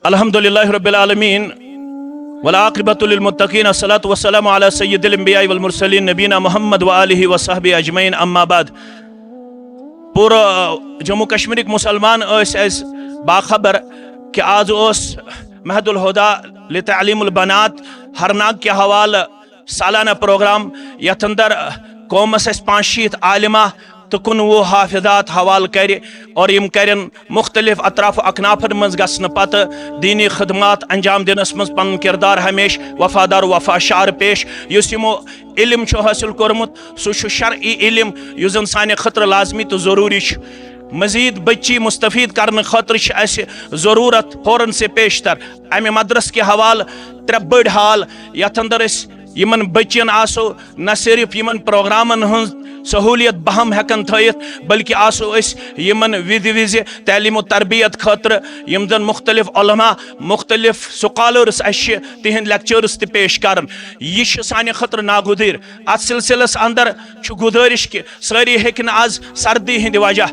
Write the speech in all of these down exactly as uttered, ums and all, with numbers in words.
الحمد لله رب العالمين، والعاقبة للمتقين، الصلاة والسلام على سيد الأنبياء والمرسلين، نبينا محمد وآله وصحبه أجمعين، أما بعد. پورٕ جموں کشمیرٕکۍ مُسلمان ٲسۍ اَسہِ باخبر کہِ آز اوس معهد الهدى لتعليم البنات ہرناگ کہِ حوالہٕ سالانہ پروگرام، یتھ اندر قومس اسہِ پانٛژھ شیٖتھ عالمہ تہٕ کُنوُہ حافظات حوالہٕ کرِ اور یِم کرن مختلف اطراف و اکنافن منٛز گژھنہٕ پتہٕ دینی خدمات انجام دِنس منٛز پنُن کردار ہمیشہٕ وفادار و وفا شعار پیش۔ یُس یِمو علم چھُ حٲصِل کوٚرمُت، سُہ چھُ شرعی علم یُس زن سانہِ خٲطرٕ لازمی تہٕ ضروٗری چھُ۔ مزید بچی مستفید کرنہٕ خٲطرٕ چھِ اسہِ ضروٗرت فوراً سے پیشتر امہِ مدرسہٕ کہِ حوالہٕ ترٛےٚ بٔڑۍ ہال، یتھ اندر أسۍ یِمن بچین آسو نہ صرف یِمن پروگرامن ہٕنٛز سہوٗلیت بہم ہٮ۪کان تھٲیِتھ، بلکہِ آسو أسۍ یِمن وِزِ وِزِ تعلیٖم و تربیت خٲطرٕ یِم زن مُختٔلِف علما، مُختٔلِف سکالرس اَسہِ چھِ تِہنٛدۍ لیکچٲرس تہِ پیش کران۔ یہِ چھِ سانہِ خٲطرٕ ناگُزٲرۍ۔ اتھ سلسلس اندر چھُ گُزٲرِش کہِ سٲری ہیٚکہِ نہٕ آز سردی ہٕنٛدِ وجہ،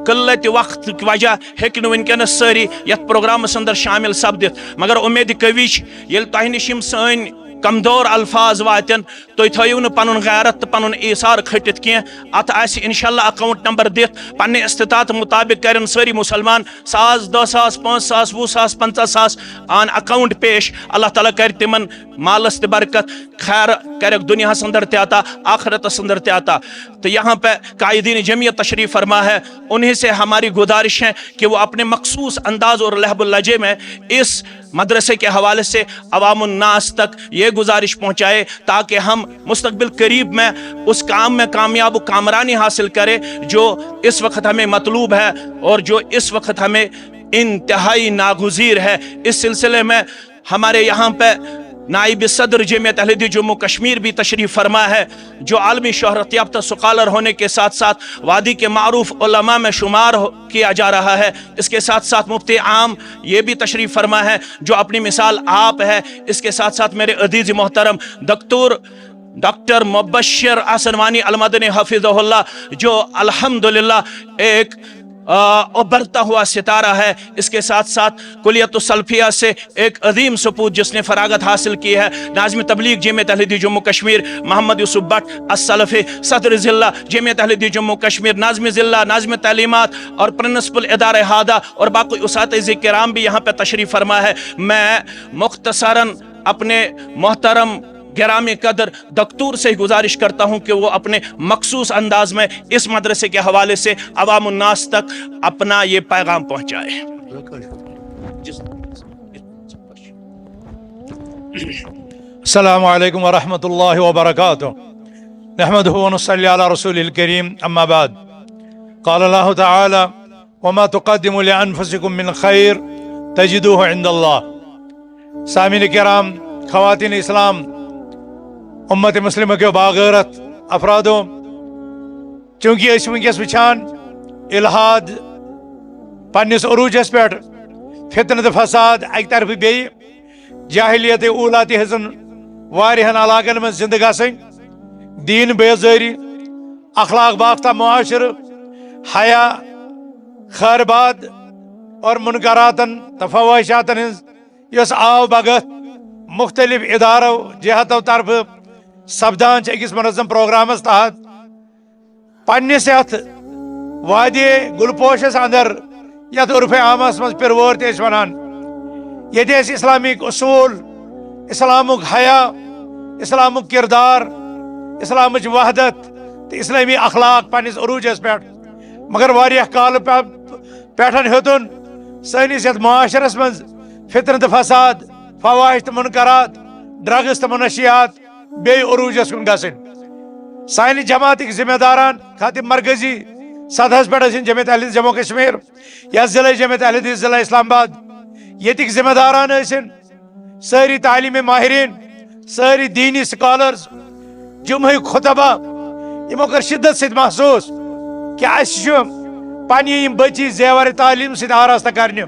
قلت وقت کہِ وجہ ہیٚکہِ نہٕ وٕنکیٚنس سٲری یتھ پروگرامس اندر شامل سپدِتھ، مگر اُمید قوی چھِ ییٚلہِ تۄہہِ نِش یِم سٲنۍ کمزور الفاظ واتن، تُہۍ تھٲیِو نہٕ پنُن غیرت تہٕ پنُن ایثار کھٔٹِتھ کینٛہہ۔ اتھ آسہِ انشاءاللہ اکاؤنٹ نمبر دِتھ، پننہِ استطاعت مطابق کرن سٲری مسلمان ساس، دہ ساس، پانٛژھ ساس، وُہ ساس، پنٛژاہ ساس آن اکاؤنٹ پیش۔ اللہ تعالیٰ کرِ تِمن مالس تہِ برکت، خیر کرکھ دنیاہس اندر تہِ عطا، آخرتس اندر تہِ عطا۔ تو یہاں پہ قائدین جمعیت تشریف فرما ہے، انہیں سے ہماری گزارش ہے کہ وہ اپنے مخصوص انداز اور لہب و لہجے میں اس مدرسے کے حوالے سے عوام الناس تک یہ گزارش پہنچائے، تاکہ ہم مستقبل قریب میں اس کام میں کامیاب و کامرانی حاصل کریں جو اس وقت ہمیں مطلوب ہے اور جو اس وقت ہمیں انتہائی ناگزیر ہے۔ اس سلسلے میں ہمارے یہاں پہ نائب صدر جمعیت اہل حدیث جموں کشمیر بھی تشریف فرما ہے، جو عالمی شہرت یافتہ سکالر ہونے کے ساتھ ساتھ وادی کے معروف علماء میں شمار ہو-، کیا جا رہا ہے۔ اس کے ساتھ ساتھ مفتی عام یہ بھی تشریف فرما ہے، جو اپنی مثال آپ ہے۔ اس کے ساتھ ساتھ میرے عزیز محترم دکتور ڈاکٹر مبشر احسن وانی المدنی حفظہ اللہ، جو الحمدللہ ایک، آ، ابھرتا ہوا ستارہ ہے۔ اس کے ساتھ ساتھ کلیت السلفیہ سے ایک عظیم سپوت جس نے فراغت حاصل کی ہے، ناظم تبلیغ جمعیت اہل حدیث جموں کشمیر محمد یوسف بٹ السلفی، صدر ضلع جمعیت اہل حدیث جموں کشمیر، ناظم ضلع، ناظم تعلیمات اور پرنسپل ادارہ ہادہ اور باقی اساتذہ کرام بھی یہاں پہ تشریف فرما ہے۔ میں مختصراً اپنے محترم گرامی قدر دکتور سے گزارش کرتا ہوں کہ وہ اپنے مخصوص انداز میں اس مدرسے کے حوالے سے عوام الناس تک اپنا یہ پیغام پہنچائے۔ السلام عليكم ورحمة الله وبركاته. نحمده ونصلي على رسوله الكريم، أما بعد. قال الله تعالى: وما تقدموا لأنفسكم من خير تجدوه عند الله. سامعین کرام، خواتین اسلام، امت مسلمہ کیو باغیرت افرادو، چونکہ أسۍ چھِ وٕنکیٚس وٕچھان الحاد پننِس عروجس پٮ۪ٹھ، فتنہٕ تہٕ فساد اکہِ طرفہٕ، بیٚیہِ جاہلیت اوٗلا تہِ ہیٚژٕن واریاہن علاقن منٛز زندٕ گژھٕنۍ، دین بیزٲری، اخلاق باختہ معاشرٕ، حیا، خیر باد اور منکراتن تہٕ فوٲحشاتن ہٕنٛز یۄس آو بھگت مختلف ادارو جہتو طرفہٕ سپدان چھِ أکِس منظم پروگرامس تحت۔ پننِس یتھ وادی گلپوشس اندر، یتھ عرف عامس منٛز پِروٲر تہِ ٲسۍ ونان، ییٚتہِ ٲسۍ اسلامک اصوٗل، اسلامُک حیا، اسلامُک کردار، اسلامٕچ وحدت تہٕ اسلٲمی اخلاق پننِس عروجس پٮ۪ٹھ۔ مگر واریاہ کالہٕ پہ-، پٮ۪ٹھن ہیوٚتُن سٲنِس یتھ معاشرس منٛز فتنہٕ تہٕ فساد، فواحش تہٕ منکرات، ڈرگز تہٕ منشیات بیٚیہِ عروجس کُن گژھٕنۍ۔ سانہِ جماعتٕکۍ ذمہ داران خاطب مرکزی سطحس پٮ۪ٹھ ٲسِن جمعیت اہل حدیث جموں کشمیر یا ضلع جمعیت اہل حدیث ضلع اسلام آباد، ییٚتِکۍ ذمہ داران ٲسِن، سٲری تعلیٖمی ماہریٖن، سٲری دیٖنی سکالرز، جمعہ خطبہ، یِمو کٔر شدت سۭتۍ محسوٗس کہِ اَسہِ چھُ پننہِ یِم بچی زیور تعلیٖم سۭتۍ آراستہ کرنہِ،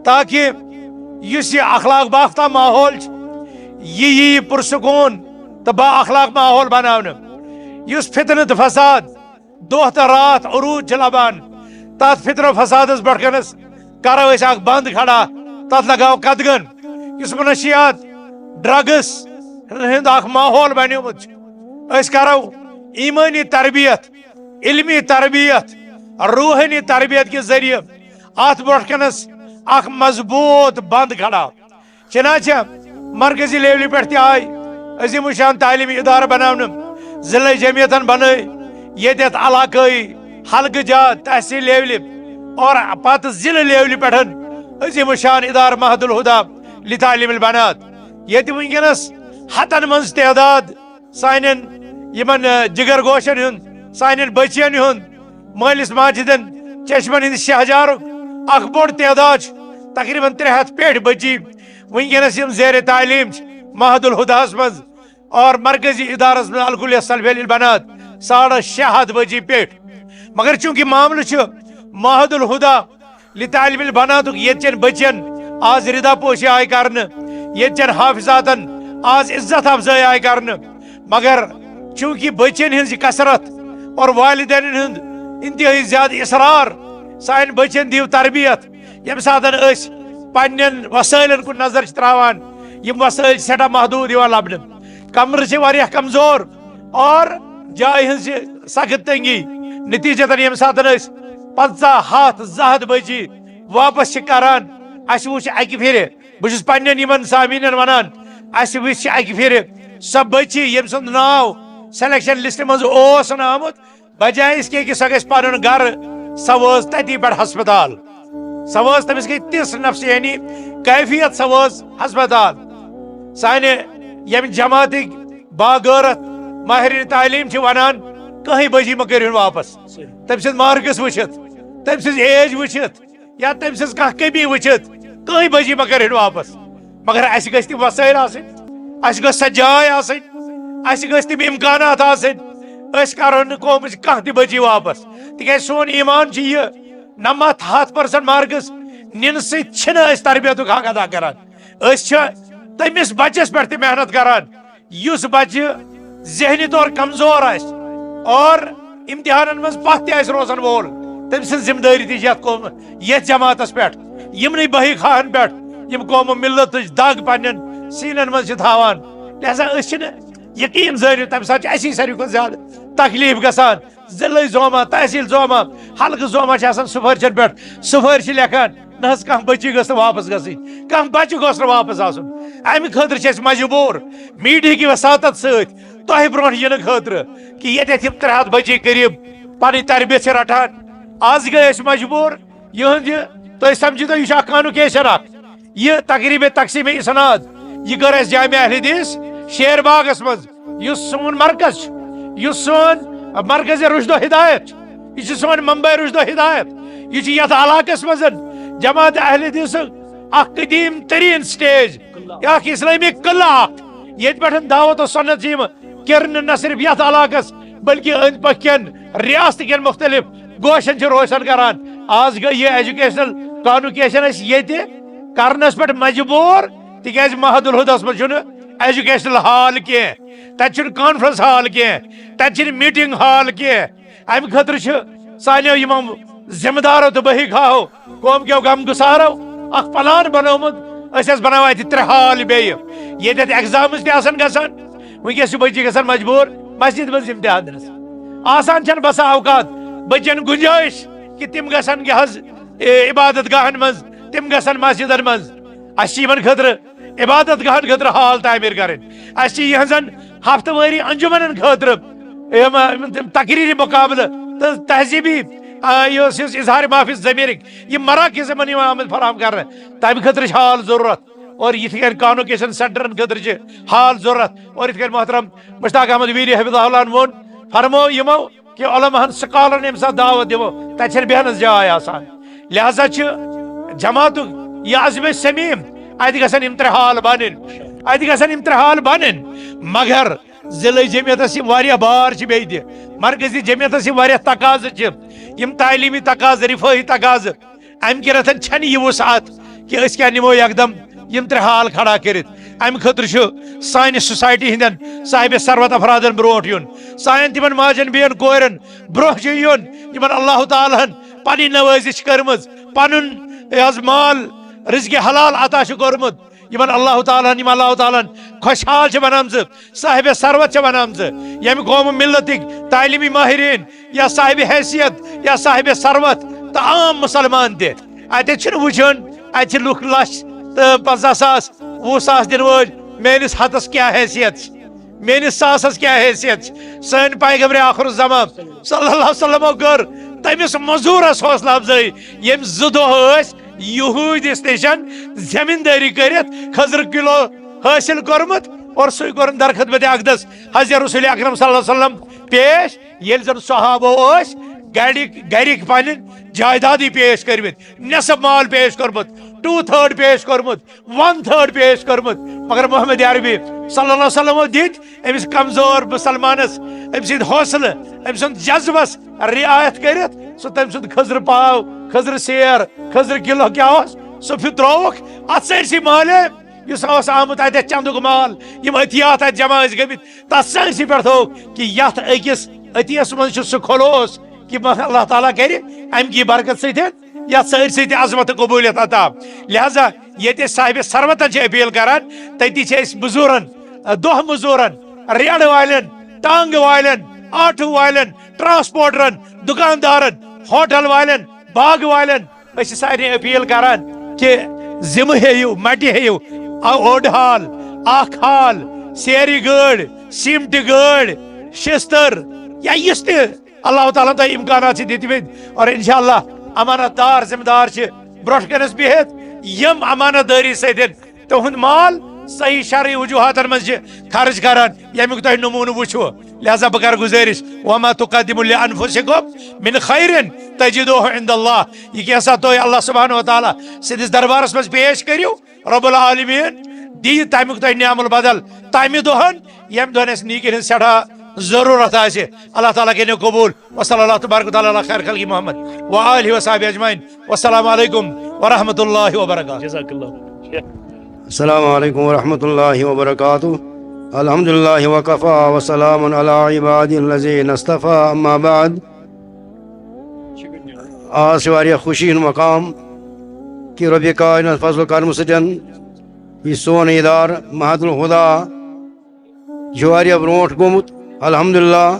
تاکہ یُس یہِ اخلاق باختہ ماحول چھُ، یہِ یی پرسکوٗن تہٕ با اخلاق ماحول بناونہٕ۔ یُس فتنہٕ تہٕ فساد دۄہ تہٕ راتھ عروج چھِ لبان، تتھ فتنہٕ فسادس برونٛہہ کنس کرو أسۍ اکھ بند کھڑا۔ تتھ لگاو قدغن۔ یُس منشیات، ڈرگس ہُنٛد اکھ ماحول بنیومُت چھُ، أسۍ کرو ایمٲنی تربیت، علمی تربیت، روحٲنی تربیت کہِ ذٔریعہٕ اتھ برونٛٹھ کنس اکھ مضبوط بند کھڑا۔ چنانچہ مرکزی لیولہِ پٮ۪ٹھ تہِ آے عظیم الشان تعلیمی ادارٕ بناونہٕ، ضلعہٕ جمعیتن بنٲے، ییٚتٮ۪تھ علاقٲیی، حلقہٕ جات، تحصیل لیولہِ اور پتہٕ ضلعہٕ لیولہِ پٮ۪ٹھ عظیم الشان ادارٕ معہد الہدی لتعلیم البنات، ییٚتہِ وٕنکیٚنس ہتن منٛز تعداد سانٮ۪ن یِمن، آ، جگر گوشن ہُنٛد، سانٮ۪ن بچین ہُنٛد، مٲلِس ماجہِ ہٕنٛدٮ۪ن چشمن ہٕنٛدِ شہجارُک اکھ بوٚڑ تعداد چھُ۔ تقریباً ترٛےٚ ہتھ پٮ۪ٹھۍ بچی وٕنکیٚنس یِم زیر تعلیٖم چھِ معہد الہدیٰ ہس منٛز، اور مرکزی ادارس منٛز الکلیہ سلفیہ للبنات ساڑٕ شےٚ ہتھ بچی پٮ۪ٹھۍ۔ مگر چونکہ معاملہٕ چھُ معہد الہدیٰ لتعلیم البناتُک، ییٚتہِ چٮ۪ن بچین آز ردا پوشی آیہِ کرنہٕ، ییٚتہِ چٮ۪ن حافظاتن آز عزت افزٲیی آیہِ کرنہٕ، مگر چونکہ بچین ہٕنٛز یہِ کثرت اور والدینن ہُنٛد انتہٲئی زیادٕ اصرار، سانٮ۪ن بچین دِیِو تربیت، ییٚمہِ ساتہٕ أسۍ پننٮ۪ن وسٲیلن کُن نظر چھِ تراوان، یِم وسٲیل چھِ سٮ۪ٹھاہ محدوٗد یِوان لبنہٕ۔ کمرٕ چھِ واریاہ کمزور اور جایہِ ہٕنٛز چھِ سخت تنگی۔ نتیجتاً ییٚمہِ ساتہٕ أسۍ پنٛژاہ، ہتھ، زٕ ہتھ بچی واپس چھِ کران، اسہِ وٕچھ اکہِ پھرِ، بہٕ چھُس پننٮ۪ن یِمن سامعیٖنن ونان، اسہِ وٕچھ اکہِ پھرِ سۄ بچی، ییٚمہِ سُنٛد ناو سلیکشن لسٹ منٛز اوس نہٕ آمُت، بجایہِ اس کے کہ سۄ گژھِ پنُن گرٕ، سۄ وٲژ تتی پٮ۪ٹھ ہسپتال۔ سۄ وٲژ، تٔمِس گٔے تِژھ نفسیٲنی کیفیت، سۄ وٲژ ہسپتال۔ سانہِ ییٚمہِ جماعتٕکۍ باغٲرت ماہرین تعلیٖم چھِ ونان، کٕہٕنۍ بچی مہ کٔرِہُن واپس۔ تٔمۍ سٕنٛدۍ مارکس وٕچھِتھ، تٔمۍ سٕنٛز ایج وٕچھِتھ، یا تٔمۍ سٕنٛز کانٛہہ کمی وٕچھِتھ، کٕہٕنۍ بچی مہ کٔرِہُن واپس۔ مگر اسہِ گژھِ تِم وسٲیل آسٕنۍ، اسہِ گٔژھ سۄ جاے آسٕنۍ، اسہِ گٔژھۍ تِم امکانات آسٕنۍ۔ أسۍ کرو نہٕ قومٕچ کانٛہہ تہِ بچی واپس، تِکیازِ سون ایمان چھُ یہِ، نمتھ ہتھ پرسنٹ مارکس نِنہٕ سۭتۍ چھِنہٕ أسۍ تربیتُک حق ادا کران۔ أسۍ چھِ تٔمِس بچس پٮ۪ٹھ تہِ محنت کران، یُس بچہِ ذہنی طور کمزور آسہِ اور امتحانن منٛز پتھ تہِ آسہِ روزن وول، تٔمۍ سٕنٛز ذمہٕ دٲری تہِ چھِ یتھ قوم-، یتھ جماعتس پٮ۪ٹھ، یِمنٕے بہی خواہن پٮ۪ٹھ، یِم قوم و ملتٕچ دگ پننٮ۪ن سیٖنن منٛز چھِ تھاوان۔ لہذا أسۍ چھِنہٕ یقین زٲنِتھ، تمہِ ساتہٕ چھِ اسی ساروی کھۄتہٕ زیادٕ تکلیف گژھان۔ ضلعٕچ زوما، تحصیل زوما، حلقہٕ زوما چھِ آسان سفٲرشن پٮ۪ٹھ، سفٲرشہِ لیکھان، نہ حظ، کانٛہہ بچی گٔژھ نہٕ واپس گژھٕنۍ، کانٛہہ بچہِ گوٚژھ نہٕ واپس آسُن۔ امہِ خٲطرٕ چھِ أسۍ مجبوٗر میٖڈیا کہِ وساطت سۭتۍ تۄہہِ برونٛٹھ یِنہٕ خٲطرٕ کہِ ییٚتٮ۪تھ یِم ترٛےٚ ہتھ بچی قریب پنٕنۍ تربیت چھِ رٹان۔ از گٔے أسۍ مجبوٗر، یِہُنٛد یہِ، تُہۍ سمجھِو، تُہۍ، یہِ چھُ اکھ کانوکیشن اکھ۔ یہِ تقریب تقسیم اسناد، یہِ کٔر اَسہِ جامع اہل حدیث شیر باغس منٛز، یُس سون مرکز چھُ، یُس سون مرکز رشد و ہدایت چھُ، یہِ چھُ سون منبع رشد و ہدایت۔ یہِ چھُ یتھ علاقس منٛز جماعت اہل حدیث اکھ قدیم ترین سٹیج، یہِ اکھ اسلامی قلعہ اکھ، ییٚتہِ پٮ۪ٹھ دعوت و سنت چھِ یِم کرنہٕ نہ صرف یتھ علاقس بلکہ أنٛدۍ پٔکۍ کٮ۪ن ریاست کٮ۪ن مختلف گوشن چھِ روشن کران۔ آز گٔے یہِ ایجوکیشنل کانوکیشن اَسہِ ییٚتہِ کرنس پٮ۪ٹھ مجبوٗر، تِکیازِ معہد الہدیٰ ہس منٛز چھُنہٕ ایجوکیشنل ہال کینٛہہ، تتہِ چھُنہٕ کانفرنس ہال کینٛہہ، تتہِ چھِنہٕ میٖٹنگ ہال کینٛہہ۔ امہِ خٲطرٕ چھِ سانیو یِمو ذمہٕ دارو تہٕ بہی خواہو، قوم کیو غم گسارو اکھ پلان بنومُت۔ أسۍ ٲسۍ بناوان اتہِ ترٛےٚ ہال بیٚیہِ، ییٚتٮ۪تھ ایگزامز تہِ آسن گژھان۔ وٕنکیٚس چھِ بچی گژھان مجبوٗر مسجد منٛز امتحان دِنس۔ آسان چھنہٕ بسا اوقات بچن گنجٲیش کہِ تِم گژھن یہِ حظ، اے، عبادت گاہن منٛز، تِم گژھن مسجدن منٛز۔ اسہِ چھِ یِمن خٲطرٕ عبادت گاہن خٲطرٕ ہال تعمیٖر کرٕنۍ۔ اسہِ چھِ یِہنٛزن ہفتہٕ وٲری انجمنن خٲطرٕ یِم، یِم تِم تقریری مقابلہٕ تہٕ تہذیٖبی، آ، یۄس، یۄس اظہار معافی ضمیٖرٕکۍ یِم مراکز یِمن یِوان آمٕتۍ فراہم کرنہٕ، تمہِ خٲطرٕ چھِ ہال ضروٗرت۔ اور یِتھ کٔنۍ کانوکیشن سینٹرن خٲطرٕ چھِ ہال ضروٗرت۔ اور یِتھ کٔنۍ محترم مشتاق احمد ویری حفظہ اللہ ووٚن، فرمو یِمو کہ علماہن، سکالرن ییٚمہِ ساتہٕ دعوت دِمو، تتہِ چھنہٕ بیہنس جاے آسان۔ لہذا چھِ جماعتُک یہِ عزم صمیم، اتہِ گژھن یِم ترٛےٚ ہال بنٕنۍ، اتہِ گژھن یِم ترٛےٚ ہال بنٕنۍ۔ مگر ضلعی جمعیتس یِم واریاہ بار چھِ بیٚیہِ تہِ، مرکزی جمعیتس یِم واریاہ تقاضہٕ چھِ، یِم تعلیٖمی تقاضہٕ، رفٲہی تقاضہٕ، امہِ کِنتھ چھنہٕ یہِ وسعت کہ أسۍ کیٛاہ نِمو یکدم یِم ترٛےٚ ہال کھڑا کٔرِتھ۔ امہِ خٲطرٕ چھُ سانہِ سوسایٹی ہٕنٛدٮ۪ن صاحب ثروت افرادن برونٛٹھ یُن، سانٮ۪ن تِمن ماجن بیٚین کورٮ۪ن برونٛہہ چھُ یُن، یِمن اللہ تعالیٰ ہن پنٕنۍ نوٲزِش چھِ کٔرمٕژ، پنُن یہِ حظ مال رزق حلال عطا چھُ کوٚرمُت، یِمن اللہ تعالیٰ ہن، یِم اللہ تعالیٰ ہن خۄشحال چھِ بنٲمژٕ، صاحب ثروت چھِ بنٲمژٕ، ییٚمہِ قوم و ملتٕکۍ تعلیمی ماہرین یا صاحب حیثیت یا صاحب ثروت تہٕ عام مسلمان تہِ۔ اتہِ چھِنہٕ وٕچھان، اتہِ چھِ لُکھ لچھ تہٕ پنٛژاہ ساس، وُہ ساس دِنہٕ وٲلۍ، میٲنِس ہتس کیٛاہ حیثیت چھِ؟ میٲنِس ساسس کیٛاہ حیثیت چھِ؟ سٲنۍ پیغمبر آخر الزمان صلی اللہ علیہ وسلمو کٔر تٔمِس مزوٗرس حوصلہٕ افزٲیی، ییٚمۍ زٕ دۄہ ٲسۍ یہوٗدِس نِش زمیٖندٲری کٔرِتھ خٔزٕر کِلو حٲصِل کوٚرمُت اور سُے کوٚرُن در خدمت اقدس حضرت رسول اکرم صلی اللہ علیہ وسلم پیش۔ ییٚلہِ زن صحابو ٲسۍ گرِکۍ گرِکۍ پنٕنۍ جائیدادٕے پیش کٔرمٕتۍ، نصف مال پیش کوٚرمُت، ٹوٗ تھٲرڈ پیش کوٚرمُت، ون تھٲرڈ پیش کوٚرمُت، مگر محمد عربی صلی اللہ علیہ وسلمو دِتۍ أمِس کمزور مسلمانس، أمۍ سٕنٛدۍ حوصلہٕ، أمۍ سُنٛد جذبس رعایت کٔرِتھ سُہ تٔمۍ سُنٛد خٔزٕر پاو، خٔزٕر سیر، خٔزٕر کِلو کیٛاہ اوس، سُہ پھیُترٲوُکھ اتھ سٲرسٕے مالے، یُس اوس آمُت اتٮ۪تھ چندُک مال، یِم عطیات اتہِ جمع ٲسۍ گٔمٕتۍ، تتھ سٲرسٕے پٮ۪ٹھ تھووُکھ کہِ یتھ أکِس عطیس منٛز چھُ سُہ خلوص کہِ مگر اللہ تعالیٰ کرِ امہِ کی برکت سۭتۍ یتھ سٲرسٕے تہِ عظمت تہٕ قبولیت عطا۔ لہذا ییٚتہِ أسۍ صاحب ثروتن چھِ اپیل کران، تٔتی چھِ أسۍ مزوٗرن، دۄہ مزوٗرن، ریڑٕ والٮ۪ن، ٹانگہٕ والٮ۪ن، آٹوٗ والٮ۪ن، ٹرانسپورٹرن، دُکاندارن، ہوٹل والٮ۪ن، باغہٕ والٮ۪ن، أسۍ چھِ سارنٕے اپیل کران کہِ ذمہٕ ہیٚیِو، مٹہِ ہیٚیِو، اَ-، اوٚڑ ہال، اکھ ہال، سیرِ گٲڑۍ، سیمٹہِ گٲڑۍ، شستٕر، یا یُس تہِ اللہ تعالیٰ ہن تۄہہِ امکانات چھِ دِتمٕتۍ، اور انشاءاللہ امانت دار ذمہٕ دار چھِ برونٛٹھ کنس بِہِتھ، یِم امانت دٲری سۭتۍ تُہُنٛد مال صحیح شرعی وجوہاتن منٛز چھِ خرٕچ کران، ییٚمیُک تۄہہِ نموٗنہٕ وٕچھوٕ۔ لہذا بہٕ کرٕ گُزٲرِش، وما تقدموا لانفسکم من خیر تجدوہ عند اللہ، یہِ کینٛہہ سا تُہۍ اللہ سبحانہ و تعالیٰ سٕنٛدِس دربارس منٛز پیش کٔرِو، رب العالمین دِیہِ تمیُک تۄہہِ نعم البدل تمہِ دۄہن، ییٚمہِ دۄہن اَسہِ نیٖکی ہٕنٛز سٮ۪ٹھاہ ضروٗرت آسہِ۔ اللہ تعالیٰ کٔرِنو قبوٗل۔ وصلی اللہ تبارک و تعالیٰ علی خیر خلقہ محمد و آلہ و صحبہ اجمعین۔ والسلام علیکم ورحمۃ اللہ وبرکاتہ۔ جزاک اللہ۔ السلام عليكم ورحمة الله وبركاته. الحمد لله وكفى وسلام على عباده الذين اصطفى، أما بعد. آز چھِ واریاہ خوشی ہُنٛد مقام کہِ رۄبِ کائنات فضل و کرمہٕ سۭتۍ یہِ سون ادارٕ معہد الہدیٰ یہِ چھُ واریاہ برونٛٹھ گوٚمُت۔ الحمدللہ،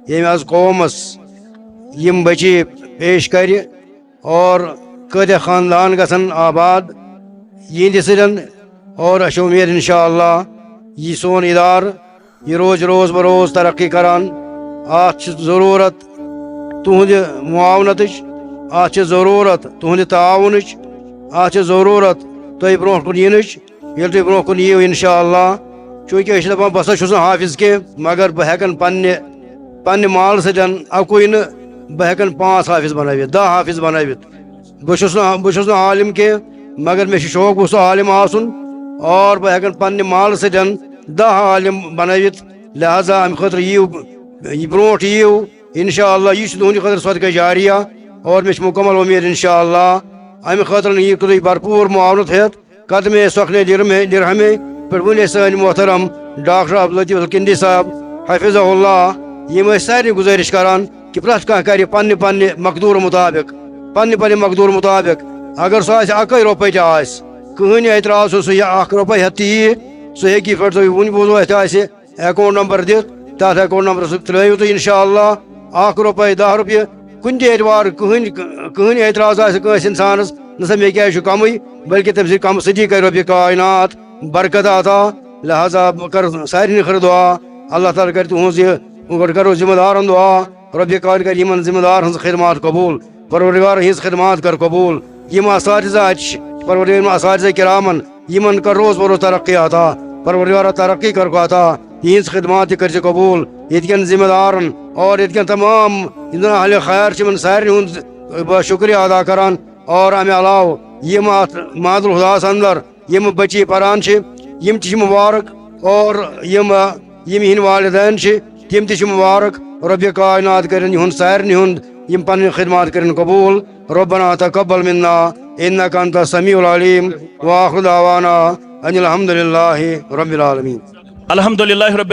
ییٚمہِ آز قومس یِم بچی پیش کرِ اور کۭتیاہ خاندان گژھن آباد یِہنٛدِ سۭتۍ، اور اَسہِ چھِ اُمید انشاءاللہ یہِ سون ادارٕ یہِ روزِ روز بہ روز ترقی کران۔ اتھ چھِ ضروٗرت تُہنٛدِ معاونتٕچ، اتھ چھِ ضروٗرت تُہنٛدِ تعاونٕچ، اتھ چھِ ضروٗرت تۄہہِ برونٛہہ کُن یِنٕچ۔ ییٚلہِ تُہۍ برونٛہہ کُن یِیِو انشاءاللہ، چوٗنٛکہِ أسۍ چھِ دپان بہٕ ہسا چھُس نہٕ حافظ کینٛہہ، مگر بہٕ ہٮ۪کن پننہِ، پننہِ مالہٕ سۭتۍ اکُے نہٕ، بہٕ ہٮ۪کن پانٛژھ حافظ بنٲوِتھ، دَہ حافظ بنٲوِتھ۔ بہٕ چھُس نہٕ، بہٕ چھُس نہٕ عالم کینٛہہ، مگر مےٚ چھُ شوق گوٚژھ عالم آسُن، اور بہٕ ہٮ۪کن پننہِ مالہٕ سۭتۍ دَہ عالم بنٲوِتھ۔ لہذا امہِ خٲطرٕ یِیِو، یہِ برونٛٹھ یِیِو، انشاءاللہ یہِ چھُ تُہنٛدِ خٲطرٕ صدقہ جاریہ، اور مےٚ چھِ مکمل اُمید انشاءاللہ امہِ خٲطرٕ یِیِو تُہۍ بھرپوٗر معاونت ہٮ۪تھ۔ قدمے سخنے درہمے، درہمے پٮ۪ٹھ وُنہِ سٲنۍ محترم ڈاکٹر عبداللطیف الکندی صاحب حفظہ اللہ، یِم ٲسۍ سارنٕے گُزٲرِش کران کہِ پرٛٮ۪تھ کانٛہہ کرِ پننہِ پننہِ مقدوٗر مُطابق، پننہِ پننہِ مقدوٗر مُطابق۔ اگر سُہ آسہِ اَکٕے رۄپَے تہِ آسہِ، کٕہٕنۍ اعتراض چھُنہٕ، سُہ یہِ اَکھ رۄپَے ہٮ۪تھ تہِ یی، سُہ ہیٚکہِ یِتھ پٲٹھۍ تُہۍ وُنہِ بوٗزوٕ اَتہِ آسہِ اکاؤنٹ نمبر دِتھ، تتھ اکاؤنٹ نمبرس سۭتۍ ترٲیِو تُہۍ انشاءاللہ اکھ رۄپے، دَہ رۄپیہِ، کُنہِ تہِ اعتبار کٕہٕنۍ، کٕہٕنۍ اعتراض آسہِ کٲنٛسہِ انسانس، نہ سا مےٚ کیازِ چھُ کمٕے، بلکہِ تٔمۍ سٕنٛدِ کمہٕ سۭتی کرِ رۄبِ کائنات برکت عطا۔ لہذا بہٕ کرٕ سارنٕے خٲطرٕ دعا، اللہ تعالیٰ کرِ تُہٕنٛز یہِ، گۄڈٕ کرو ذمہٕ دارن دعا، رۄبِ کائنات کرِ یِمن ذمہٕ دارن ہٕنٛز خدمات قبول۔ پروردگار ہٕنٛز خدمات کر قبول۔ یِم اساتذہ اَتہِ چھِ، پروردگار یِمن اساتذہ کرامن، یِمن کر روز بروز ترقی عطا۔ پروردگار ترقی کر عطا۔ یِہنٛز خدمات تہِ کٔرۍ زِ قبول۔ ییٚتہِ کٮ۪ن ذمہٕ دارن اور ییٚتہِ کٮ۪ن تمام یِم زن اہل خیر چھِ، یِمن سارنٕے ہُنٛد بہٕ شُکریہ ادا کران۔ اور امہِ علاوٕ یِم اتھ معہد الہداہس اندر یِم بچی پران چھِ، یِم تہِ چھِ مُبارک، اور یِم، یِم یِہِنٛدۍ والدین چھِ، تِم تہِ چھِ مُبارک۔ رۄبِ کائنات کٔرِن یِہُنٛد سارنٕے ہُنٛد، یِم پنٕنۍ خدمات کٔرِن قبول۔ ربنا تقبل منا انك انت السميع العليم، واخر دعوانا ان الحمد لله رب العالمين۔ الحمد لله رب